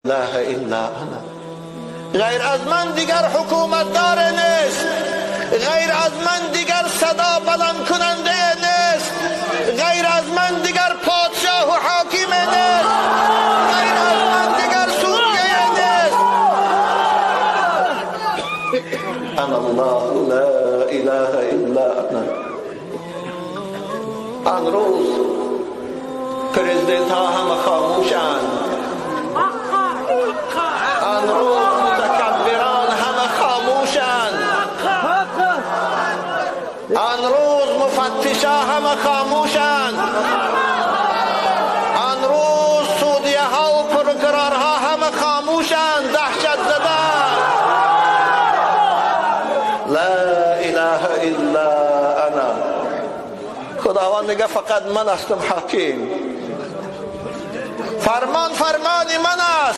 اله الا انا. غیر از من دیگر حکومتدار نیست، غیر از من دیگر صدا بلند کننده نیست، غیر از من دیگر پادشاه و حاکم نیست، غیر از من دیگر سوریه نیست. انا الله لا اله الا انا. آن روز پرزیدنت ها همه خاموشند، آن روز متکبران همه خاموشند، آن روز مفتشا همه خاموشند، آن روز سودیه ها و پروکرارها همه خاموشند، دهشت زده. لا اله الا انا. خداوند میگه فقط من هستم حاکم، فرمان فرمان من است.